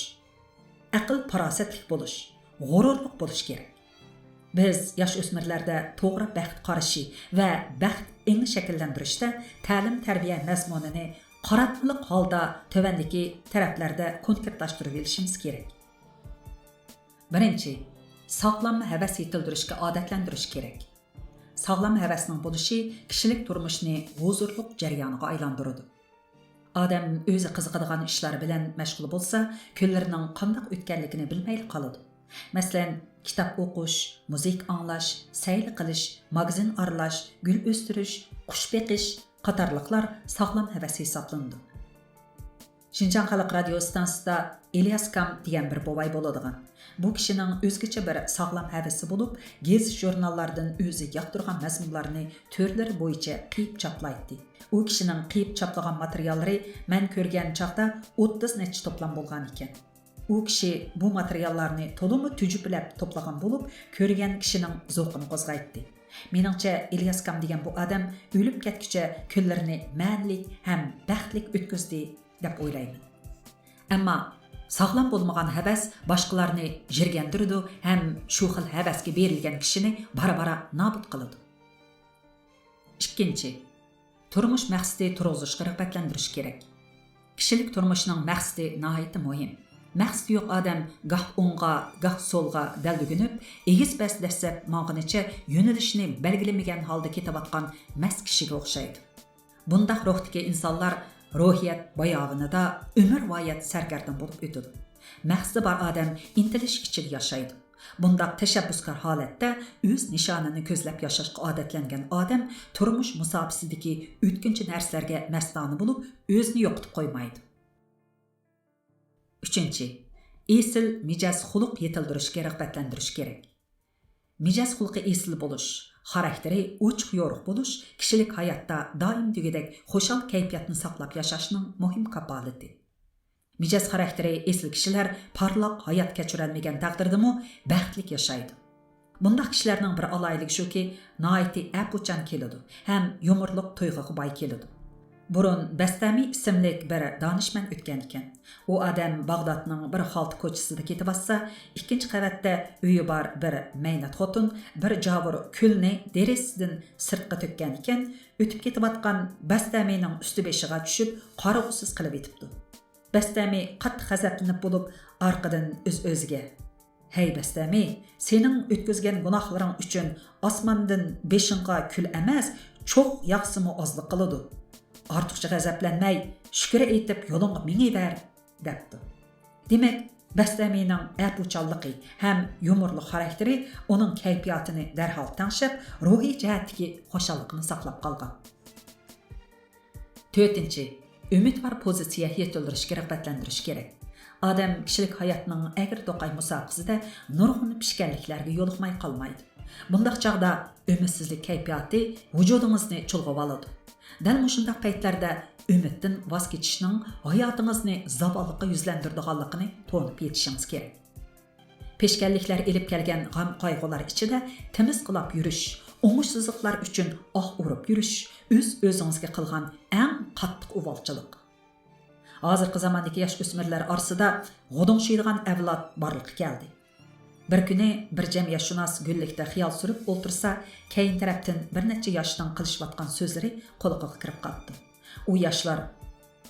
ئەقىل-پاراسەتلىك بولۇش، غۇرۇرلۇق بولۇش كېرەك. بىز ياش ئۆسمۈرلەردە توغرا بەخت قارىشى ۋە بەخت ئېڭى شەكىللەندۈرۈشتە تەلىم-تەربىيە مەزمۇنىنى قاراتمىلىق ھالدا تۆۋەندىكى تەرەپلەردە كونكرېتلاشتۇرۇۋېلىشىمىز كېرەك. بىرىنچى، ساغلام ھەۋەس يېتىلدۈرۈشكە ئادەتلەندۈرۈش كېرەك. ساغلام ھەۋەسنىڭ بولۇشى كىشىلىك تۇرمۇشنى ھۇزۇرلۇق جەريانىغا ئايلاندۇرىدۇ. ئادەم ئۆزى قىزىقىدىغان ئىشلار بىلەن مەشغۇل بولسا، كۈنلىرىنىڭ قانداق ئۆتكەنلىكىنى بىلمەيلا قالىدۇ. مەسىلەن، كىتاب ئوقۇش، مۇزىكا ئاڭلاش، سەيلە قىلىش، ماگىزىن ئارىلاش، گۈل ئۆستۈرۈش، قۇش بېقىش قاتارلىقلار ساغلام ھەۋەس ھېسابلىنىدۇ. شىنجاڭ خەلق رادىيو ئىستانسىسىدا ئىلياس كام دېگەن بىر بوۋاي بولىدىغان. بۇ كىشىنىڭ ئۆزگىچە بىر ساغلام ھەۋىسى بولۇپ، گېزىت-ژۇرناللاردىن ئۆزى ياقتۇرغان مەزمۇنلارنى تۈرلىرى بويىچە قىيىپ چاپلايتتى. ئۇ كىشىنىڭ قىيىپ چاپلىغان ماتېرىياللىرى مەن كۆرگەن چاغدا ئوتتۇز نەچچە توپلام بولغان ئىكەن. ئۇ كىشى بۇ ماتېرىياللارنى تولىمۇ تۈجۈپىلەپ توپلىغان بولۇپ، كۆرگەن كىشىنىڭ زوقىنى قوزغايتتى. مېنىڭچە، ئىلياس كام دېگەن بۇ ئادەم ئۆلۈپ كەتكۈچە كۈنلىرىنى مەنىلىك ھەم بەختلىك ئۆتكۈزدى، دەپ ئويلايمەن. ئەمما ساغلام بولمىغان ھەۋەس باشقىلارنى يىرگەندۈرىدۇ ھەم شۇ خىل ھەۋەسكە بېرىلگەن كىشىنى بارا-بارا نابۇت قىلىدۇ. ئىككىنچى، تۇرمۇش مەقسىتى تۇرغۇزۇشقا رىغبەتلەندۈرۈش كېرەك. كىشىلىك تۇرمۇشنىڭ مەقسىتى ناھايىتى مۇھىم. مەقسىتى يوق ئادەم گاھ ئوڭغا، گاھ سولغا دەلدۈگۈنۈپ، ئېگىز-پەس دەسسەپ ماڭغىنىچە يۆنىلىشىنى بەلگىلىمىگەن ھالدا كېتىۋاتقان مەست كىشىگە ئوخشايدۇ. بۇنداق روھتىكى ئىنسانلار روھىيەت باياۋىنىدا ئۆمۈرۋايەت سەرگەردان بولۇپ ئۆتىدۇ. مەقسىتى بار ئادەم ئىنتىلىش ئىچىدە ياشايدۇ. بۇنداق تەشەببۇسكار ھالەتتە ئۆز نىشانىنى كۆزلەپ ياشاشقا ئادەتلەنگەن ئادەم تۇرمۇش مۇساپىسىدىكى ئۆتكۈنچى نەرسىلەرگە مەستانە بولۇپ، ئۆزىنى يوقىتىپ قويمايدۇ. ئۈچىنچى، ئېسىل مىجەز خۇلق يېتىلدۈرۈشكە رىغبەتلەندۈرۈش كېرەك. مىجەز خۇلقى ئېسىل بولۇش، خاراكتېرى ئوچۇق يورۇق بولۇش كىشىلىك ھاياتتا دائىم دېگۈدەك خۇشال كەيپىياتنى ساقلاپ ياشاشنىڭ مۇھىم كاپالىتى. مىجەز خاراكتېرى ئېسىل كىشىلەر پارلاق ھايات كەچۈرەلمىگەن تەقدىردىمۇ بەختلىك ياشايدۇ. بۇنداق كىشىلەرنىڭ بىر ئالاھىدىلىكى شۇكى، ناھايىتى ئەپۇچان كېلىدۇ ھەم يۇمۇرلۇق تۇيغۇغا باي كېلىدۇ. بۇرۇن بەستەمى ئىسىملىك بىر دانىشمەن ئۆتكەن ئىكەن. ئۇ ئادەم باغدادنىڭ بىر خالتا كوچىسىدا كېتىۋاتسا، ئىككىنچى قەۋەتتە ئۆيى بار بىر مەينەت خوتۇن بىر جاۋۇر كۈلنى دېرىزىدىن سىرتقا تۆككەن ئىكەن، ئۆتۈپ كېتىۋاتقان بەستەمىنىڭ ئۈستى بېشىغا چۈشۈپ، قارىغۇسىز قېلىۋېتىپتۇ. بەستەمى قاتتىق غەزەپلىنىپ بولۇپ، ئارقىدىن ئۆز-ئۆزىگە، «ھەي بەستەمى، سېنىڭ ئۆتكۈزگەن گۇناھلىرىڭ ئۈچۈن ئاسماندىن بېشىڭغا كۈل ئەمەس، چوغ ياغسىمۇ ئازلىق قىلىدۇ. ئارتۇقچە غەزەپلەنمەي، شۈكۈر ئېيتىپ يولۇڭغا مېڭىۋەر» دەپتۇ. دېمەك، بەستەمىنىڭ ئەپۇچانلىقى ھەم يۇمۇرلۇق خاراكتېرى ئۇنىڭ كەيپىياتىنى دەرھال تەڭشەپ، روھىي جەھەتتىكى خۇشاللىقىنى ساقلاپ قالغان. تۆتىنچى، ئۈمىدۋار پوزىتسىيە يېتىلدۈرۈشكە رىغبەتلەندۈرۈش كېرەك. ئادەم كىشىلىك ھاياتنىڭ ئەگرى-توقاي مۇساپىسىدە نۇرغۇن پىشكەللىكلەرگە يولۇقماي قالمايدۇ. بۇنداق چاغدا ئۈمىدسىزلىك كەيپىياتى ۋۇجۇدىڭىزنى چۇلغىۋالىدۇ. دەل مۇشۇنداق پەيتلەردە ئۈمىدتىن ۋاز كېچىشنىڭ ھاياتىڭىزنى زاۋاللىققا يۈزلەندۈرىدىغانلىقىنى تونۇپ يېتىشىڭىز كېرەك. پېشكەللىكلەر ئېلىپ كەلگەن غەم-قايغۇلار ئىچىدە تىمىسقىلاپ يۈرۈش، ئوڭۇشسىزلىقلار ئۈچۈن ئاھ ئۇرۇپ يۈرۈش ئۆز-ئۆزىڭىزگە قىلغان ئەڭ قاتتىق ئۇۋالچىلىق. ھازىرقى زاماندىكى ياش ئۆسمۈرلەر ئارىسىدا غۇدۇڭشىيدىغان ئەۋلاد بارلىققا كەلدى. بىر كۈنى بىر جەمئىيەتشۇناس گۈللۈكتە خىيال سۈرۈپ ئولتۇرسا، كەينى تەرەپتىن بىر نەچچە ياشنىڭ قىلىشىۋاتقان سۆزلىرى قۇلىقىغا كىرىپ قاپتۇ. ئۇ ياشلار،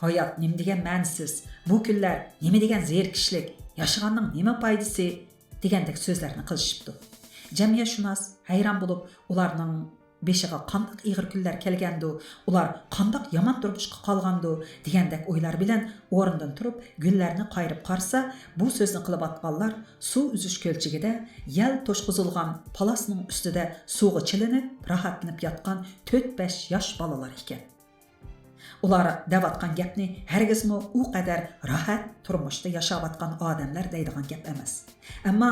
«ھايات نېمە دېگەن مەنىسىز، بۇ كۈنلەر نېمە دېگەن زېرىكىشلىك، ياشىغاننىڭ نېمە پايدىسى؟» دېگەندەك سۆزلەرنى قىلىشىپتۇ. جەمئىيەتشۇناس ھەيران بولۇپ، ئۇلارنىڭ بېشىغا قانداق ئېغىر كۈنلەر كەلگەندۇ، ئۇلار قانداق يامان تۇرمۇشقا قالغاندۇ دېگەندەك ئويلار بىلەن ئورنىدىن تۇرۇپ، گۈللەرنى قايرىپ قارىسا، بۇ سۆزنى قىلىۋاتقانلار سۇ ئۈزۈش كۆلچىكىدە يەل توشقۇزۇلغان پالاسنىڭ ئۈستىدە سۇغا چىلىنىپ، راھەتلىنىپ ياتقان تۆت-بەش ياش بالىلار ئىكەن. ئۇلار دەۋاتقان گەپنى ھەرگىزمۇ ئۇ قەدەر راھەت تۇرمۇشتا ياشاۋاتقان ئادەملەر دەيدىغان گەپ ئەمەس. ئەمما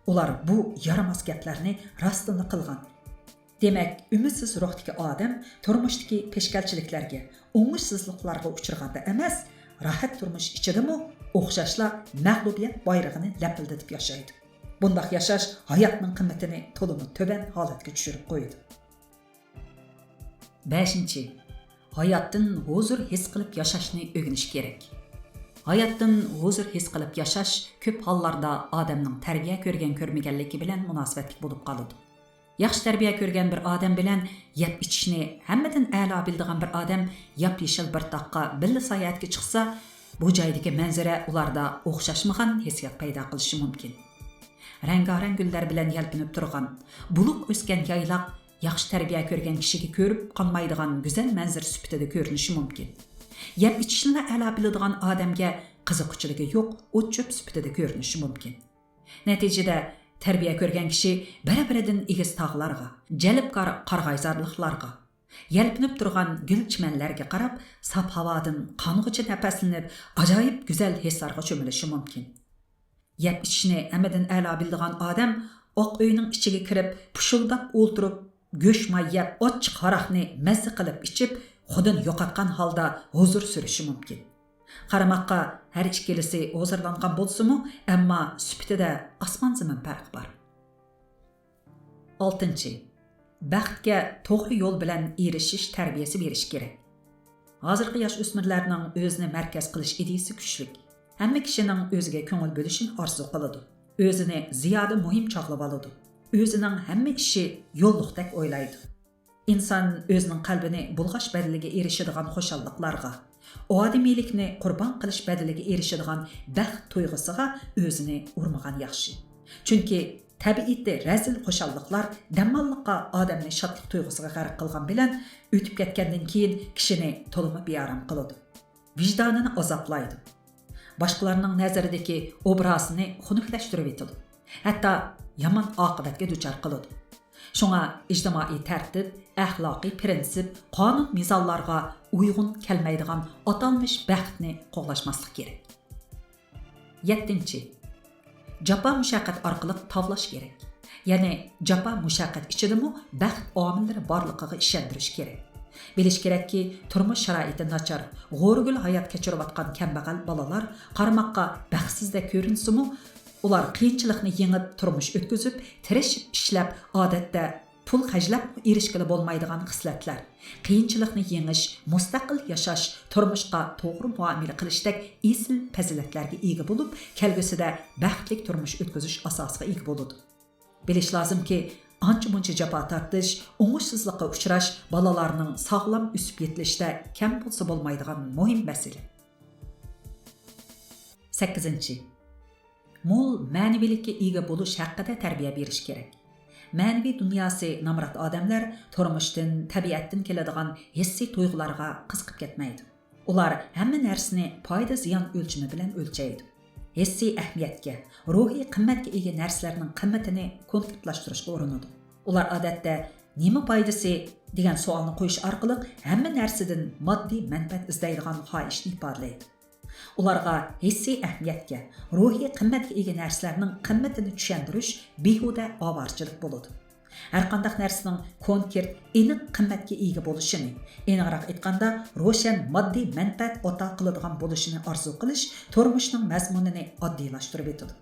ئۇلار بۇ يارىماس گەپلەرنى راستىنلا قىلغان. دېمەك، ئۈمىدسىز روھتىكى ئادەم تۇرمۇشتىكى پېشكەلچىلىكلەرگە، ئوڭۇشسىزلىقلارغا ئۇچرىغاندا ئەمەس، راھەت تۇرمۇش ئىچىدىمۇ ئوخشاشلا مەغلۇبىيەت بايرىغىنى لەپىلدىتىپ ياشايدۇ. بۇنداق ياشاش ھاياتنىڭ قىممىتىنى تولىمۇ تۆۋەن ھالەتكە چۈشۈرۈپ قويىدۇ. بەشىنچى، ھاياتتىن ھۇزۇر ھېس قىلىپ ياشاشنى ئۆگىنىش كېرەك. ھاياتتىن ھۇزۇر ھېس قىلىپ ياشاش كۆپ ھاللاردا ئادەمنىڭ تەربىيە كۆرگەن-كۆرمىگەنلىكى بىلەن مۇناسىۋەتلىك بولۇپ قالىدۇ. ياخشى تەربىيە كۆرگەن بىر ئادەم بىلەن يەپ ئىچىشنى ھەممىدىن ئەلا بىلىدىغان بىر ئادەم ياپيېشىل بىر تاغقا بىللە ساياھەتكە چىقسا، بۇ جايدىكى مەنزىرە ئۇلاردا ئوخشاشمىغان ھېسسىيات پەيدا قىلىشى مۇمكىن. رەڭگارەڭ گۈللەر بىلەن يەلپۈنۈپ تۇرغان، بۇلۇق ئۆسكەن يايلاق ياخشى تەربىيە كۆرگەن كىشىگە كۆرۈپ قالمايدىغان گۈزەل مەنزىرە سۈپىتىدە كۆرۈنۈشى مۇمكىن. يەپ ئىچىشنىلا ئەلا بىلىدىغان ئادەمگە قىزىققۇچىلىكى يوق ئوت-چۆپ سۈپىتىدە كۆرۈنۈشى مۇمكىن. نەتىجىدە، تەربىيە كۆرگەن كىشى بىر-بىرىدىن ئېگىز تاغلارغا، جەلپكار قارىغايزارلىقلارغا، يەلپۈنۈپ تۇرغان گۈل-چىمەنلەرگە قاراپ، ساپ ھاۋادىن قانغۇچە نەپەسلىنىپ، ئاجايىپ گۈزەل ھېسلارغا چۆمۈلۈشى مۇمكىن. يەپ ئىچىشنى ھەممىدىن ئەلا بىلىدىغان ئادەم ئاق ئۆينىڭ ئىچىگە كىرىپ، پۇشۇلداپ ئولتۇرۇپ، گۆش-ماي يەپ، ئاچچىق ھاراقنى مەززە قىلىپ ئىچىپ، خۇدىنى يوقاتقان ھالدا ھۇزۇر سۈرۈشى مۇمكىن. قارىماققا ھەر ئىككىلىسى ھۇزۇرلانغان بولسىمۇ، ئەمما سۈپىتىدە ئاسمان-زېمىن پەرقى بار. ئالتىنچى، بەختكە توغرا يول بىلەن ئېرىشىش تەربىيەسى بېرىش كېرەك. ھازىرقى ياش ئۆسمۈرلەرنىڭ ئۆزىنى مەركەز قىلىش ئىدىيىسى كۈچلۈك. ھەممە كىشىنىڭ ئۆزىگە كۆڭۈل بۆلۈشىنى ئارزۇ قىلىدۇ. ئۆزىنى زىيادە مۇھىم چاغلىۋالىدۇ. ئۆزىنىڭ ھەممە ئىشى يوللۇقتەك ئويلايدۇ. ئىنسان ئۆزىنىڭ قەلبىنى بۇلغاش بەدىلىگە ئېرىشىدىغان خۇشاللىقلارغا، ئادىمىيلىكنى قۇربان قىلىش بەدىلىگە ئېرىشىدىغان بەخت تۇيغۇسىغا ئۆزىنى ئۇرمىغان ياخشى. چۈنكى تەبىئىتى رەزىل خۇشاللىقلار دەماللىققا ئادەمنى شادلىق تۇيغۇسىغا غەرق قىلغان بىلەن، ئۆتۈپ كەتكەندىن كېيىن كىشىنى تولىمۇ بىئارام قىلىدۇ. ۋىجدانىنى ئازابلايدۇ. باشقىلارنىڭ نەزىرىدىكى ئوبرازىنى خۇنۈكلەشتۈرۈۋېتىدۇ. ھەتتا يامان ئاقىۋەتكە دۇچار قىلىدۇ. شۇڭا ئىجتىمائىي تەرتىپ، ئەخلاقىي پىرىنسىپ، قانۇن-مىزانلارغا ئۇيغۇن كەلمەيدىغان ئاتالمىش بەختنى قوغلاشماسلىق كېرەك. يەتتىنچى، جاپا-مۇشەققەت ئارقىلىق تاۋلاش كېرەك. يەنى جاپا-مۇشەققەت ئىچىدىمۇ بەخت ئامىللىرى بارلىقىغا ئىشەندۈرۈش كېرەك. بىلىش كېرەككى، تۇرمۇش شارائىتى ناچار، غورىگىل ھايات كەچۈرۈۋاتقان كەمبەغەل بالىلار قارىماققا بەختسىزدەك كۆرۈنسىمۇ، ئۇلار قىيىنچىلىقنى يېڭىپ، تۇرمۇش ئۆتكۈزۈپ، تىرىشىپ ئىشلەپ، ئادەتتە پۇل خەجلەپمۇ ئېرىشكىلى بولمايدىغان خىسلەتلەر. قىيىنچىلىقنى يېڭىش، مۇستەقىل ياشاش، تۇرمۇشقا توغرا مۇئامىلە قىلىشتەك ئېسىل پەزىلەتلەرگە ئىگە بولۇپ، كەلگۈسىدە بەختلىك تۇرمۇش ئۆتكۈزۈش ئاساسىغا ئىگە بولىدۇ. بىلىش لازىمكى، ئانچە-مۇنچە جاپا تارتىش، ئوڭۇشسىزلىققا ئۇچراش بالىلارنىڭ ساغلام ئۆسۈپ يېتىلىشىدە كەم بولسا بولمايدىغان مۇھىم مەسىلە. سەككىزىنچى، مول مەنىۋىلىككە ئىگە بولۇش ھەققىدە تەربىيە بېرىش كېرەك. مەنىۋى دۇنياسى نامرات ئادەملەر تۇرمۇشتىن، تەبىئەتتىن كېلىدىغان ھېسسىي تۇيغۇلارغا قىزىقىپ كەتمەيدۇ. ئۇلار ھەممە نەرسىنى پايدا-زىيان ئۆلچىمى بىلەن ئۆلچەيدۇ. ھېسسىي ئەھمىيەتكە، روھىي قىممەتكە ئىگە نەرسىلەرنىڭ قىممىتىنى كونكرېتلاشتۇرۇشقا ئۇرۇنىدۇ. ئۇلار ئادەتتە «نېمە پايدىسى؟» دېگەن سوئالنى قويۇش ئارقىلىق ھەممە نەرسىدىن ماددىي مەنپەئەت ئىزدەيدىغان خاھىشنى ئىپادىلەيدۇ. ئۇلارغا ھېسسىي ئەھمىيەتكە، روھىي قىممەتكە ئىگە نەرسىلەرنىڭ قىممىتىنى چۈشەندۈرۈش بىھۇدە ئاۋارىچىلىك بولىدۇ. ھەرقانداق نەرسىنىڭ كونكرېت، ئېنىق قىممەتكە ئىگە بولۇشىنى، ئېنىقراق ئېيتقاندا، روشەن ماددىي مەنپەئەت ئاتا قىلىدىغان بولۇشىنى ئارزۇ قىلىش تۇرمۇشنىڭ مەزمۇنىنى ئاددىيلاشتۇرۇۋېتىدۇ.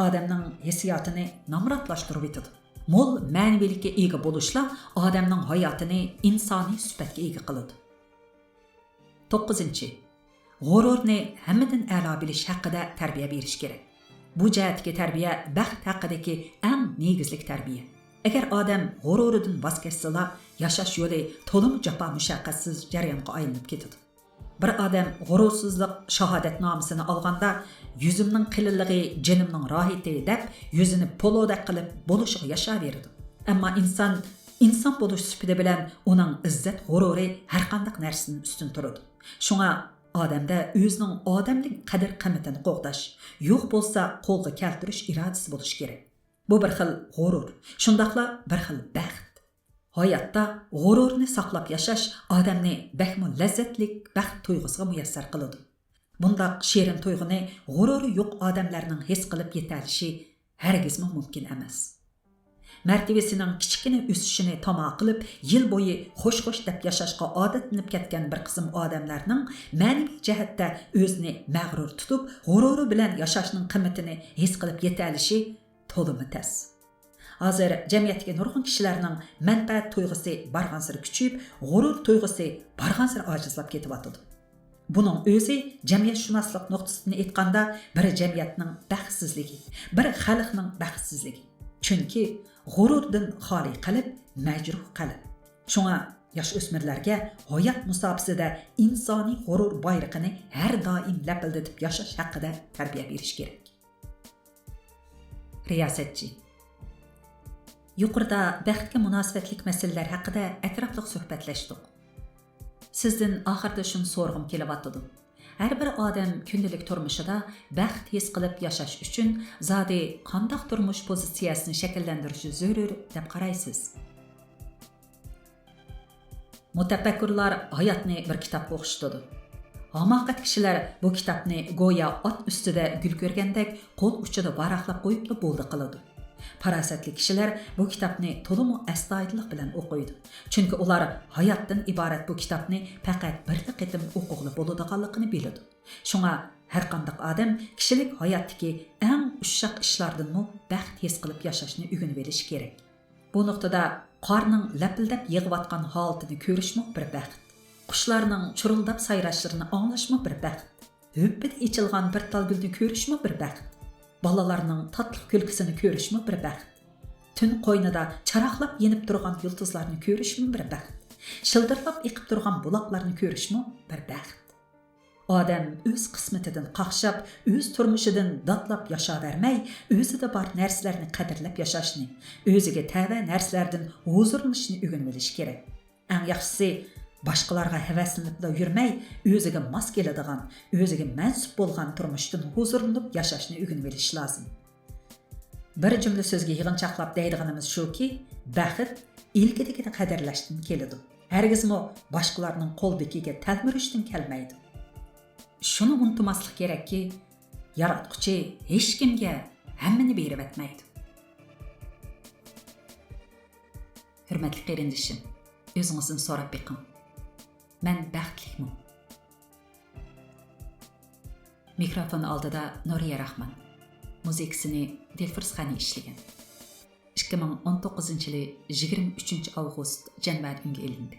ئادەمنىڭ ھېسسىياتىنى نامراتلاشتۇرۇۋېتىدۇ. مول مەنىۋىلىككە ئىگە بولۇشلا ئادەمنىڭ ھاياتىنى ئىنسانىي سۈپەتكە ئىگە قىلىدۇ. توققۇزىنچى، غۇرۇرنى ھەممىدىن ئەلا بىلىش ھەققىدە تەربىيە بېرىش كېرەك. بۇ جەھەتتىكى تەربىيە بەخت ھەققىدىكى ئەڭ نېگىزلىك تەربىيە. ئەگەر ئادەم غۇرۇرىدىن ۋاز كەچسىلا، ياشاش يولى تولىمۇ جاپا-مۇشەققەتسىز جەريانغا ئايلىنىپ كېتىدۇ. بىر ئادەم غۇرۇرسىزلىق شاھادەتنامىسىنى ئالغاندا، «يۈزۈمنىڭ قېلىنلىقى جېنىمنىڭ راھىتى» دەپ، يۈزىنى پولۇدەك قىلىپ بولۇشىغا ياشاۋېرىدۇ. ئەمما ئىنسان ئىنسان بولۇش سۈپىتى بىلەن ئۇنىڭ ئىززەت غۇرۇرى ھەرقانداق نەرسىدىن ئۈستۈن تۇرىدۇ. شۇڭا ئادەمدە ئۆزىنىڭ ئادەملىك قەدىر-قىممىتىنى قوغداش، يوق بولسا قولغا كەلتۈرۈش ئىرادىسى بولۇشى كېرەك. بۇ بىر خىل غۇرۇر، شۇنداقلا بىر خىل بەخت. ھاياتتا غۇرۇرنى ساقلاپ ياشاش ئادەمنى بەكمۇ لەززەتلىك بەخت تۇيغۇسىغا مۇيەسسەر قىلىدۇ. بۇنداق شېرىن تۇيغۇنى غۇرۇرى يوق ئادەملەرنىڭ ھېس قىلىپ يېتەلىشى ھەرگىزمۇ مۇمكىن ئەمەس. مەرتىۋىسىنىڭ كىچىككىنە ئۆسۈشىنى تاما قىلىپ، يىل بويى خوش-خوش دەپ ياشاشقا ئادەتلىنىپ كەتكەن بىر قىسىم ئادەملەرنىڭ مەنىۋى جەھەتتە ئۆزىنى مەغرۇر تۇتۇپ، غۇرۇرى بىلەن ياشاشنىڭ قىممىتىنى ھېس قىلىپ يېتەلىشى تولىمۇ تەس. ھازىر جەمئىيەتتىكى نۇرغۇن كىشىلەرنىڭ مەنپەئەت تۇيغۇسى بارغانسېرى كۈچىيىپ، غۇرۇر تۇيغۇسى بارغانسېرى ئاجىزلاپ كېتىۋاتىدۇ. بۇنىڭ ئۆزى جەمئىيەتشۇناسلىق نۇقتىسىدىن ئېيتقاندا، بىر جەمئىيەتنىڭ بەختسىزلىكى، بىر خەلقنىڭ بەختسىزلىكى. چۈنكى غۇرۇردىن خالىي قەلب مەجرۇھ قەلب. شۇڭا ياش ئۆسمۈرلەرگە ھايات مۇساپىسىدە ئىنسانىي غۇرۇر بايرىقىنى ھەر دائىم لەپىلدىتىپ ياشاش ھەققىدە تەربىيە بېرىش كېرەك. رىياسەتچى. يۇقىرىدا بەختكە مۇناسىۋەتلىك مەسىلىلەر ھەققىدە ئەتراپلىق سۆھبەتلەشتۇق. سىزدىن ئاخىرىدا شۇنى سورىغۇم كېلىۋاتىدۇ. ھەر بىر ئادەم كۈندىلىك تۇرمۇشىدا بەخت ھېس قىلىپ ياشاش ئۈچۈن زادى قانداق تۇرمۇش پوزىتسىيەسىنى شەكىللەندۈرۈشى زۆرۈر دەپ قارايسىز؟ مۇتەپەككۇرلار ھاياتنى بىر كىتابقا ئوخشىتىدۇ. ھاماقەت كىشىلەر بۇ كىتابنى گويا ئات ئۈستىدە گۈل كۆرگەندەك قول ئۇچىدا ۋاراقلاپ قويۇپلا بولدى قىلىدۇ. پاراسەتلىك كىشىلەر بۇ كىتابنى تولىمۇ ئەستايىدىللىق بىلەن ئوقۇيدۇ. چۈنكى ئۇلار ھاياتتىن ئىبارەت بۇ كىتابنى پەقەت بىرلا قېتىم ئوقۇغىلى بولىدىغانلىقىنى بىلىدۇ. شۇڭا ھەرقانداق ئادەم كىشىلىك ھاياتتىكى ئەڭ ئۇششاق ئىشلاردىنمۇ بەخت ھېس قىلىپ ياشاشنى ئۆگىنىۋېلىشى كېرەك. بۇ نۇقتىدا قارنىڭ لەپىلدەپ يىغىۋاتقان ھالىتىنى كۆرۈشمۇ بىر بەخت. قۇشلارنىڭ چۇرۇلداپ سايراشلىرىنى ئاڭلاشمۇ بىر بەخت. ھۈپپىدە ئېچىلغان بىر تال گۈلنى كۆرۈشمۇ بىر بەخت. بالىلارنىڭ تاتلىق كۈلكىسىنى كۆرۈشمۇ بىر بەخت. تۈن قوينىدا چاراقلاپ يېنىپ تۇرغان يۇلتۇزلارنى كۆرۈشمۇ بىر بەخت. شىلدىرلاپ ئېقىپ تۇرغان بۇلاقلارنى كۆرۈشمۇ بىر بەخت. ئادەم ئۆز قىسمىتىدىن قاقشاپ، ئۆز تۇرمۇشىدىن داتلاپ ياشاۋەرمەي، ئۆزىدە بار نەرسىلەرنى قەدىرلەپ ياشاشنى، ئۆزىگە تەۋە نەرسىلەردىن ھۇزۇرلىنىشنى ئۆگىنىۋېلىش كېرەك. ئەڭ ياخشىسى، باشقىلارغا ھەۋەسلىنىپلا يۈرمەي، ئۆزىگە ماس كېلىدىغان، ئۆزىگە مەنسۇپ بولغان تۇرمۇشتىن ھۇزۇرلىنىپ ياشاشنى ئۆگىنىۋېلىش لازىم. بىر جۈملە سۆزگە يىغىنچاقلاپ دەيدىغىنىمىز شۇكى، بەخت ئىلكىدىكىنى قەدىرلەشتىن كېلىدۇ. ھەرگىزمۇ باشقىلارنىڭ قولىدىكىگە تەلمۈرۈشتىن كەلمەيدۇ. شۇنى ئۇنتۇماسلىق كېرەككى، ياراتقۇچى ھېچكىمگە ھەممىنى بېرىۋەتمەيدۇ. ھۆرمەتلىك قېرىندىشىم، ئۆزىڭىزدىن سوراپ بېقىڭ، مەن بەختلىكمۇ؟ مىكروفون ئالدىدا نۇرىيە راخمان. مۇزىكىسىنى دىلفۇرس غەنى ئىشلىگەن. ئىككى مىڭ ئون توققۇزىنچى يىلى يىگىرمە ئۈچىنچى ئاۋغۇست جەنۋەدە ئۈنگە ئېلىندى.